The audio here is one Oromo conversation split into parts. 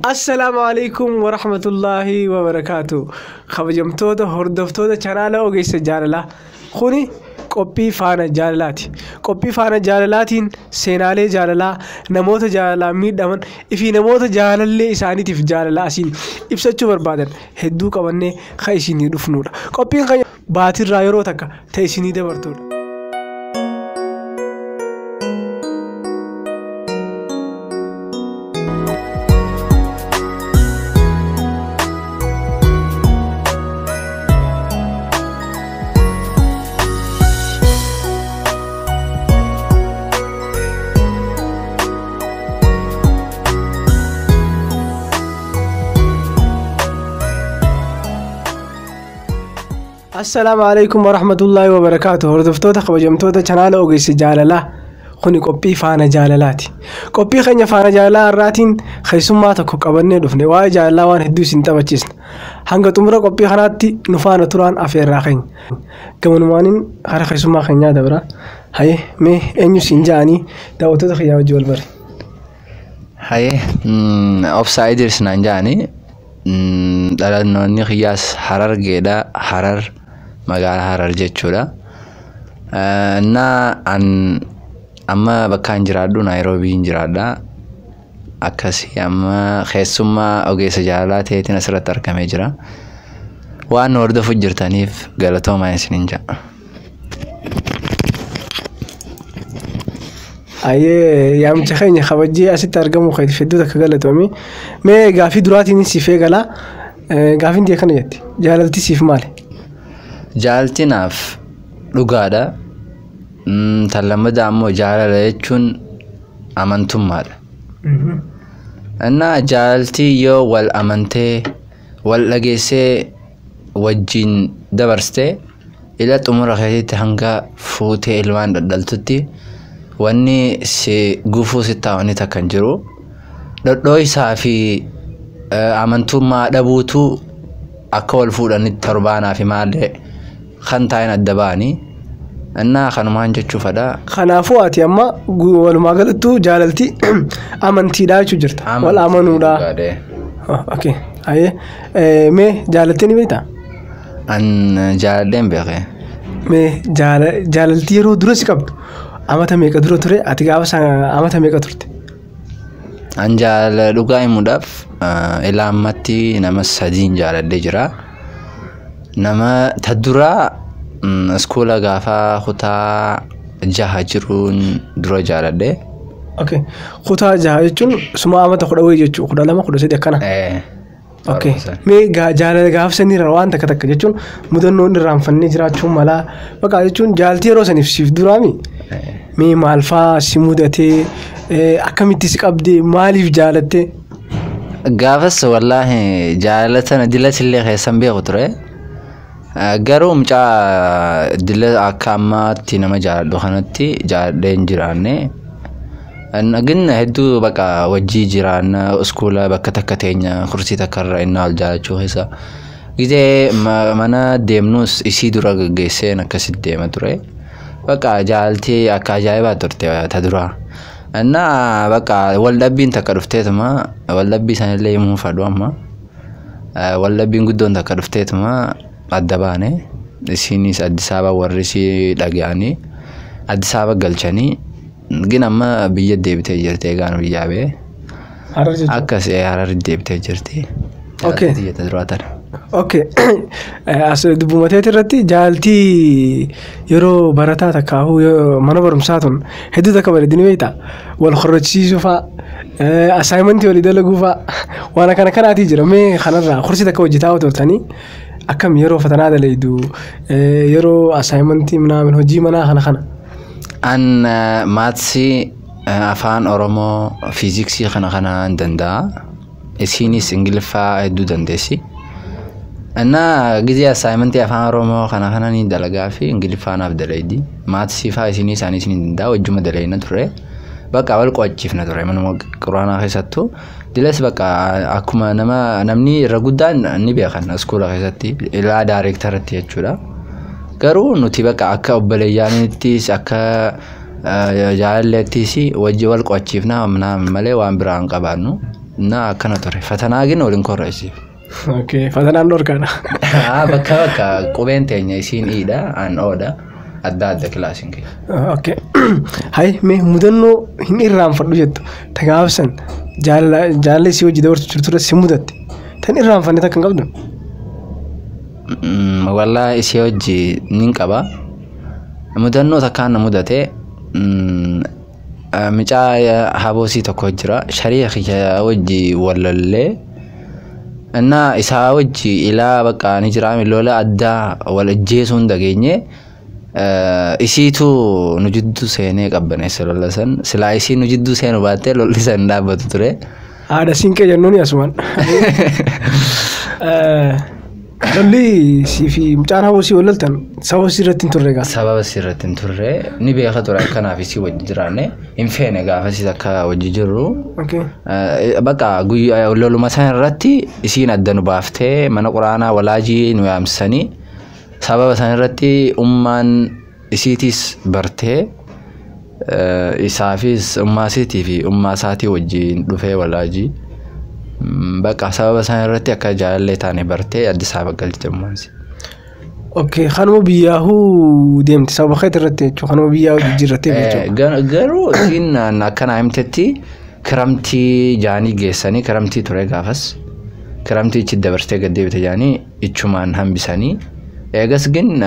Assalaamu alaikum warahmatullaahi wabarakaatu. Kabajamtoota hordoftoota chaanaala Ogeessa Jaalalaa. Kuni qophii faana jaalalaati. Qophii faana jaalalaatiin seenaalee jaalalaa, namoota jaalalaan miidhaman fi namoota jaalallee isaaniitiif jaalala asiin ibsachuu barbaadan hedduu qabannee kan isinii dhufnudha. Qophiin keenya baatirraa yeroo takka ta'e isinii dabartudha. Assalaamu alaikum warahmatullaahi wabarakaatu. Hordoftoota kabajamtoota chaanaala Ogeessa Jaalalaa. Kuni qophii faana jaalalaati. Qophii keenya faana jaalalaa har'aatiin keessummaa tokko qabannee dhufne waa'ee jaalalaa waan hedduu isin taphachiisna. Hanga xumura qophii kanaatti nu faana turaan afeerraa keenya. Gamanumaaniin hara keessummaa keenyaa dabra. Hayee, mee eenyu siin ja'anii daawwattoota kiyyaa wajjin wal bare. Hayee, Obsaa Idris naan ja'anii, dhalannoonni kiyyaas Harargeedha. Harar, magaalaa Harar jechuudha. Innaa an amma bakka an jiraadhu Naayiroobiin jiraadha. Akkasii amma keessummaa Ogeessa Jaalalaa ta'eetiin asirratti argamee jira. Waan nu hordofu jirtaniif galatoomaa isiniin jedha. Ayyee, yaamicha keenya kabajjee asitti argamuu keetiif hedduu takka galatoomi. Mee gaafii duraatiin siif eegala. Gaafiin tiyya kana jetti. Jaalalti siif maali? Jaalalti naaf dhugaadha. Tan lammadaa ammoo jaalala jechuun amantummaadha. Innaa jaalalti yoo wal amantee, wal dhageessee wajjin dabarsite, ila xumura keetitti hanga fuutee ilmaan dhadhaltutti wanni si gufuu si taa'u inni takka hin jiru. Dhodhooysaa fi amantummaa dhabuutu akka wal fuudhanitti torbaanaa fi maallee kan taa'in adda ba'anii. Innaa kanumaan jechuu fedha. Kanaafuu ati amma walumaa galattuu jaalalti amantiidha jechuu jirta. Wal amanuudha. Dhugaadha. Oh, okay. Ayyee. Mee jaalattee ni beektaa? An jaaladhee hin beeke. Mee jaalalti yeroo dura si qabdu amata meeqa dura ture? Ati gaafa sana amata meeqa turte? An jaalala dhugaa himuudhaaf ilaa ammatti nama sadiin jaaladhee jira. Nama ta duraa iskuula gaafa kutaa 6 jiruun dura jaaladhe. Okay. Kutaa 6 jechuun suma amata 10 wayii jechuudha. 12, 13 akkana. Okay. Mee jaalala gaafa sanirra waan takka takka jechuun mudannoon irraanfannee jiraachuun malaa. Bakka jechuun jaalti yeroo saniif siif duraami. Mee maal faa si mudatee, akkamitti si qabdee, maaliif jaalattee? Gaafas wallaahi jaalala tana dilas illee keessan beeku ture. Garuu mucaa dila akka ammaatti nama jaaladhu kanatti jaaladhee hin jiraanne. Gin hedduu bakka wajjii jiraanna, iskuula bakka takka teenya, kursii takka irra innaa wal jaalachuu keessa. Gizee mana deemnus isii dura gaggeesseen akkasitti deema ture. Bakka jaalaltii akka ajaa'ibaa turte ta duraa. Innaa bakka wal dhabbiin takka dhufteetuma, wal dhabbii sanillee himuu fadhu amma. Wal dhabbiin guddoon takka dhufteetuma adda baane. Isiinis Addis Ababa warri isii dhaga'anii Addis Ababa galchanii, gin amma biyya deebitee jirti egaan biyyaa ba'e. Harar jechuudha. Akkas Harar deebitee jirti. Okay. Jaalaltii tiyya ta duraa tana. Okay. As dubbumateet irratti jaaltii yeroo barataa takkaahuu yoo mana barumsaa tun hedduu takka bareeddi ni beektaa? Wal horrochisiisuu fa'aa, assignmentii walii dalaguu fa'aa waan akkana kanaatii jira. Mee kanarraa kursii takka hojjetaa turtanii akkam yeroo fatanaa dalaydu, yeroo assignmentii minaamin hojii manaa kana kana? An maatsii, afaan Oromoo, fiiziksii kana kana hin danda'a. Isiinis Ingiliffaa hedduu dandeessi. Innaa gizee assignmentii afaan Oromoo kana kana ni dalagaa fi Ingiliffaa naaf dalaydi. Maatsii fa'aa isiinis anis ni danda'a, wajjuma dalayna ture. Bakka wal qo'achiifna ture manuma quraanaa keessattuu. Dilas bakka akkuma nama namni irra guddaan ni beekan iskuula keessatti ilaa daareektaratti jechuudha. Garuu nuti bakka akka obboleeyyaanittis akka jaalalleettis wajji wal qo'achiifna malee waan biraa hin qabaannu. Na akkana ture. Fatanaa gin waliin korra isiif. Okay, fatanaan dhorkaadha. Bakka bakka qubeen teenya isiin iidha an oodha adda adda kilaasiin keenya. Okay. Hai mee mudannoo hin irraanfadhu jettu ta gaafsan jaalala isii hojii dabarsu turture si mudatte tan irraanfanne takka hin qabdu? Wallaahi isii hojii nin qaba. Mudannoo takkaan na mudate mucaa haboosii tokko jira. Shari'a kiyya wajji wallallee. Innaa isaa wajji ilaa bakka ni jira lola addaa wal ajjeesuu hin dhageenye. Isiitu nu jidduu seenee qabbaneessa lola san. Silaa isii nu jidduu seenuu baattee lolli san hin dhaabbatu ture. Haadha siinqee jennuuni asumaan. Lolli sii fi mucaan haboosii wal loltan sababa sii irratti hin turre gaa. Sababa sii irratti hin turre ni beeka ture akkanaaf isii wajji jiraanne hin feene gaafasis akka wajji jirru. Bakka guyyaa loluma san irratti isiin adda nu baaftee mana quraanaa walaajii nu yaamsisanii sababa san irratti ummaan isiitis bartee isaafis ummaa isiitii fi ummaa isaatii wajjin dhufee walaajii. Bakka sababa san irratti akka jaalallee taane bartee Addis Ababa galchite ummaan isii. Okay, kanuma biyyaahuu deemte sababa keetii irratti jechuudha. Kanuma biyyaa jijjiirrattee jechuudha. Garuu isiin akkana himtetti kiramtii jaanii geessanii kiramtii ture gaafas. Kiramtii ichi dabarsitee gad deebite jaanii ichumaan hambisanii. Eegas gin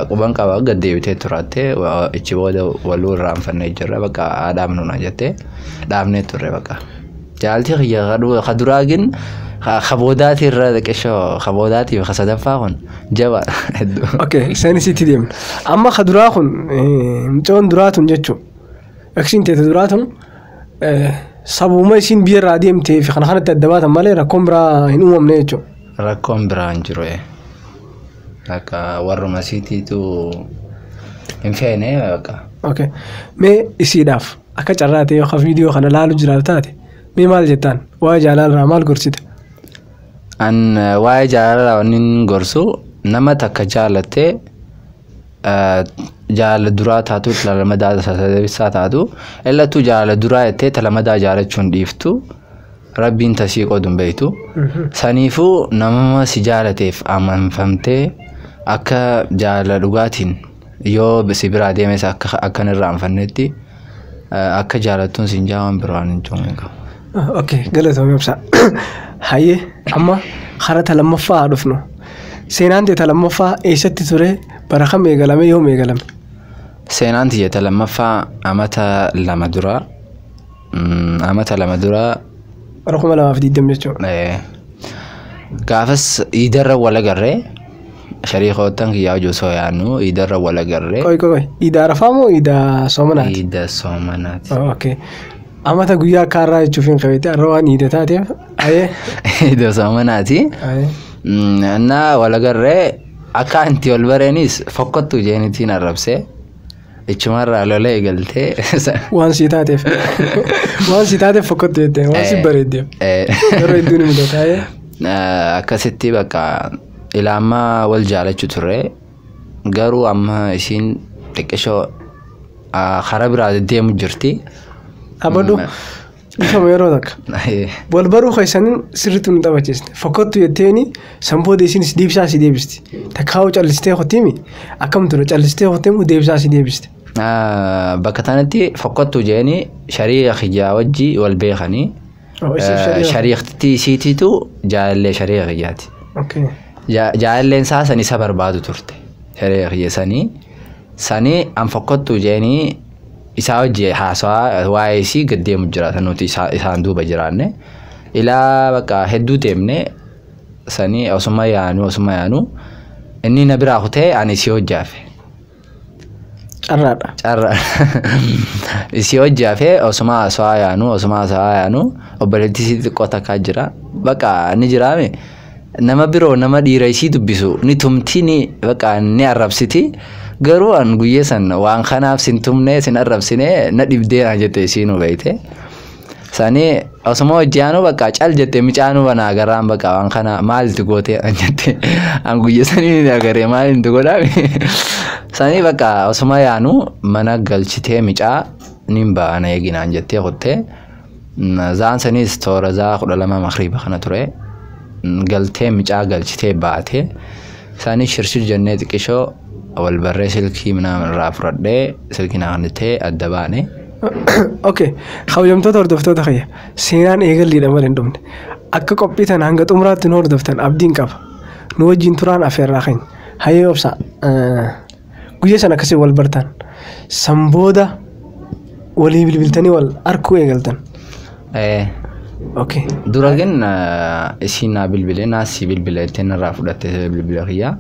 quban qaba gad deebitee turaattee ichi booda waluu irraanfannee jirra bakka dhaabnu na jettee dhaabnee turre bakka. Jaalti kiyya kaduraa gin kaboodaati irra xiqqishoo kaboodaatii fi sadaffaa kun jaba hedduu. Okay, isaanis itti deemna. Amma kaduraa kun mucoon duraa tun jechuudha. Eksiin teete duraa tun sababuma isiin biyya irraa deemtee fi kana kanatti adda baatan malee rakkoon biraa hin uumamne jechuudha. Rakkoon biraa hin jiru. Akka warruma isiitiitu hin feene bakka. Okay. Mee isiidhaaf akka carraa ta'e yookaan viidiyoo kana laalu jiraaf taate mee maal jettaan? Waa'ee jaalalaa maal gorsite? An waa'ee jaalalaa wanni gorsu nama takka jaalattee jaalala duraa taatu lamadaa sadaffaa taatu illattuu jaalala duraa jettee lamadaa jaalachuun dhiiftu rabbiin tasii qoodu hin beektu. Saniifuu nama si jaalateef amanfamtee akka jaalala dhugaatiin yoo si biraa deemes akka hin irraanfannetti akka jaalattuun siin jaawan biraan hin cuumne qabu. Okay, galatoomii obsa. Hayyee amma karaa lammaffaa haa dhufnu. Seenaan ta'e lammaffaa eessatti ture bara kam eegalame yoom eegalame? Seenaan tiyya lammaffaa amata lama dura. Amata lama dura. Bara 2020 jechuudha. Gaafas iidarra wal agarree shariikoottan kiyyaa hojii osoo yaadnu iidarra wal agarree. Qoy qoy iida arafaa moo iida soomanaati? Iida soomanaati. Okay. Amata guyyaa akka har'aa jechuuf hin qabeette har'a waan iida taateef. Iida soomanaati. Innaa wal agarree akka anti wal bareenis fokkottu jeenitiin arrabsee ichumarraa lola eegaltee. Waan sii taateef. Waan sii taateef fokkottu jettee waan si bareeddeef. Yeroo hedduu ni mudata. Akkasitti bakka ilaamaa wal jaalachuu turre garuu amma isiin xiqqishoo karaa biraa deemu jirti. Abaduu dhiifama yeroo takka. Wal baruu keessaniin sirriitti nu taphachiiste. Fokkottu jetteeni san booda isiinis deebisaa si deebisti. Takkaa'uu callistee kottiimi akkam ture callistee kottiimu deebisaa si deebisti. Bakka kanatti fokkottu jeeni shari'a kiyyaa wajji wal beekanii. Shari'atti isiitiitu jaalallee shari'a kiyyaati. Jaalalleen isaa san isa barbaadu turte. Shari'a kiyya sanii sanii an fokkottu jeeni isaa wajji haasawaa waa'ee isii gad deemu jiraatan nuti isaan duuba jiraanne. Ilaa bakka hedduu deemne sanii osuma yaanu inni na biraa kutee ani isii hojjaafe. Carraadha. Carraadha. Isii hojjaafe osuma haasawaa yaanu obboleettii isii xiqqoo takkaa jira. Bakka ni jiraame nama biroo nama dhiira isii dubbisu ni tumti ni bakka ni arrabsiti. Garuu an guyyee san waan kanaaf sin tumnee sin arrabsine na dhibdee na jette isiin hubayte. Sanii osuma hojjaanuu bakka cal jette micaanuu banaa agarraan bakka waan kana maaltu gootee an jette an guyyee sanii ni agarree maalitu godhaame. Sanii bakka osuma yaanu mana galchitee micaa nin ba'ana eeginaan jettee kuttee Zaan sanis toora zaa 12 makriiba kana ture. Galtee micaa galchitee baate. Isaanis shirshir jennee xiqqishoo wal barree silkii minaa irraa fudhadhee silkii naa kennitee adda baane. Okay, kabajamtoota hordoftoota kiyya, seenaan eegalliidha malee hin dhumne. Akka qophii tana hanga xumuraatti nu hordoftan abdiin qaba. Nu wajjin turaan afeerraa keenya. Hayyee obsa, guyyaa sana akkasii wal bartan. San booda walii bilbiltanii wal arkuu eegaltan. Okay. Dura gin isiin naa bilbilee naa si bilbila jettee narraa fudhattee bilbila kiyya.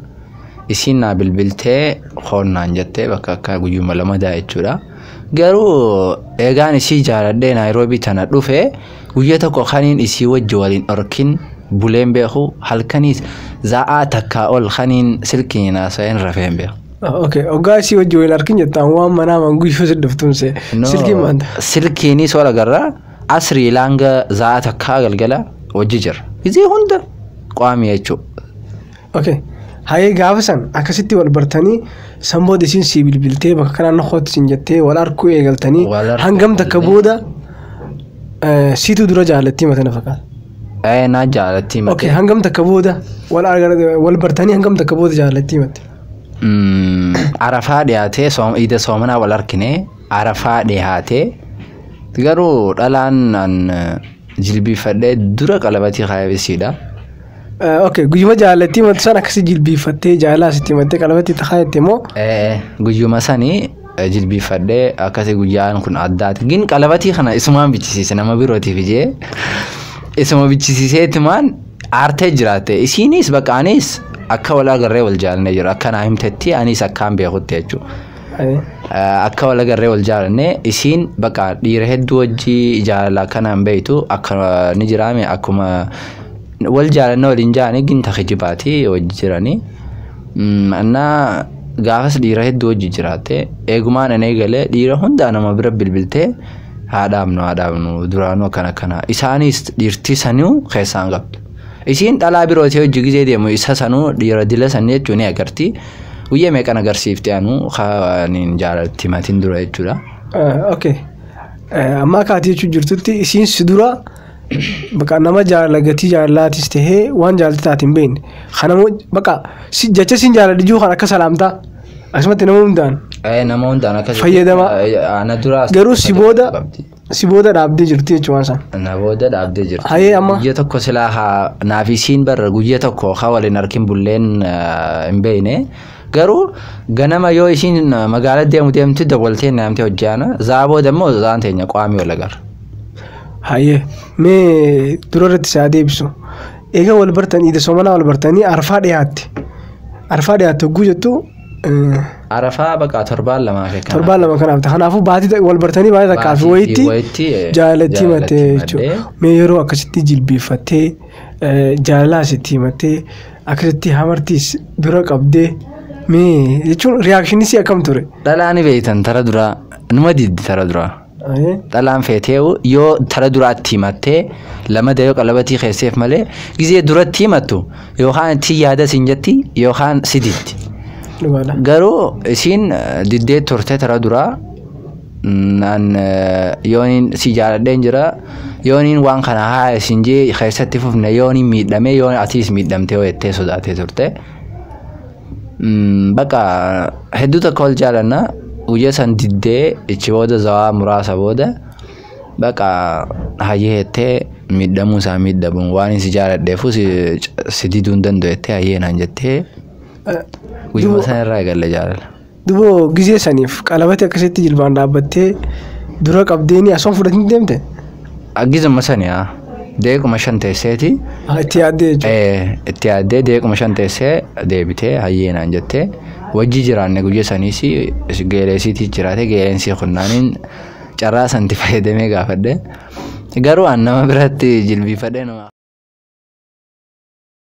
Isiin naa bilbiltee hoonnaan jettee bakka akka guyyuma lama daa jechuudha. Garuu eegaan isii jaaladhee Naayiroobii tana dhufe guyya tokko kaniin isii wajji waliin dhorkin buleen beeku, halkaniis za'aa takkaa ol kaniin silkiin haasa'een rafeen beeku. Okay, hoggaa isii wajji waliin arkin jettaan waan manaa manguyyoo si dhuftuun see. Silkiin maanta. Silkiinis wal agarra asrii laanga za'aa takkaa galgala wajji jira. Isii hunda qaamii jechuudha. Okay. Hayyee gaafa san akkasitti wal bartanii san booda isiin sii bilbiltee bakka kanaan kootti siin jettee wal arkuu eegaltanii hangam takka booda siitu dura jaallattii mata na fakkaata. Naa jaallattii mate. Okay, hangam takka booda wal bartanii hangam takka booda jaallattii mate. Arafaa dhiyaatee iida soomanaa wal argine arafaa dhiyaatee garuu dhalaan an jilbiifadhee dura qalabatii kaayabisiidha. Okay, guyyuma jaallattii matu san akkasii jilbiiffattee jaalala asitti himattee qalabatti kaayette moo? Guyyuma sanii jilbiifadhee akkasii guyyaan kun addaati. Gin qalabatii kana isumaan bichisiise nama birootiif ijee isuma bichisiiseetumaan aartee jiraatte. Isiinis bakka anis akka wal agarree wal jaalannee jira. Akka naa himtetti anis akkaan beekutti jechuudha. Akka wal agarree wal jaalannee isiin bakka dhiira hedduu wajjii jaalala akkanaan beektu akka ni jiraame akkuma wal jaalannee waliin jaanii ginta kijibaati wajji jiranii. Annaa gaafas dhiira hedduu wajji jiraatte eegumaan an eegalee dhiira hundaa nama bira bilbiltee haa dhaabnu duraanuu akkana akkana isaanis dhiirtii sanuu keessaan qabdu. Isiin dhalaa birootii hojii gizee deemu isa sanuu dhiira dila sanii jechuun ni agarti. Guyyaa meeqan agarsiifte anuu kaaniin jaalatti matiin dura jechuudha. Okay. Amma akka ati jechuun jirtutti isiin si dura bakka nama jaalala gatii jaalalaatis tahee waan jaalatti taate hin beekne. Kanamoo bakka jecha siin jaaladhi jiru kan akka salaamtaa akkasumatti nama hundaan. Nama hundaan akka fayyadama. Ana dura Garuu si booda dhaabdee jirti jechuun waan sana. Na booda dhaabdee jirti. Hayyee amma. Guyya tokko silaa haa naaf isiin barra guyya tokko haa waliin harkin bulleen hin beekne. Garuu ganama yoo isiin magaalaa deemu deemtu dabaltee naamtee hojjaana. Zaa booda immoo zaan teenya qaamii wal agarra. Hayyee mee dura irratti si adeemsisu. Egaa wal bartanii iida soomanaa wal bartanii arfaa dhiyaatte. Arfaa dhiyaatte hogguu jettu. Arafaa bakka torbaan lamaa fi kana. Torbaan lama kanaaf ta'a. Kanaafuu baatii wal bartanii baay'ee takkaa fi wayitti jaalatti himattee jechuudha. Mee yeroo akkasitti jilbiiffattee jaalala asitti himattee akkasitti hamartiis dura qabdee mee jechuun riyaakshinii si akkam ture? Dhalaan beektan tara duraa numa diddi tara duraa. Dhalaan feeteewu yoo tara duraatti himattee lama dayoo qalabatii keesseef malee gizee duratti himattu yookaan itti yaada siin jetti yookaan si diddi. Garuu isiin diddee turte tara duraa yooniin si jaaladheen jira yooniin waan kana haa isin jee keessatti fufne yooniin miidhame yoon atiis miidhamtee jettee sodaatee turte. Bakka hedduu tokko wal jaalanna guyyaa san diddee ichi booda zawaa muraasa booda bakka hayyee jettee miidhamuu isaa miidhamuun waan si jaaladheefu si diduu hin danda'u jettee hayyee naan jettee. Guyyuma sana irraa eegalle jaalala. Duboo gizee saniif qalabati akkasitti jilbaan dhaabbattee dura qabdeeni asoo fudhatiin deemte? Gizuma sani haa. Deequma 5 teesseeti. Itti yaaddee jechuudha. Itti yaaddee deequma 5 teessee deebitee hayyee naan jettee wajji jiraanne guyya saniis geeleesiitii jiraate geeleensii qunnaaniin carraa sanatti fayyadamee gaafadhe. Garuu an nama biratti jilbiifadhee nama.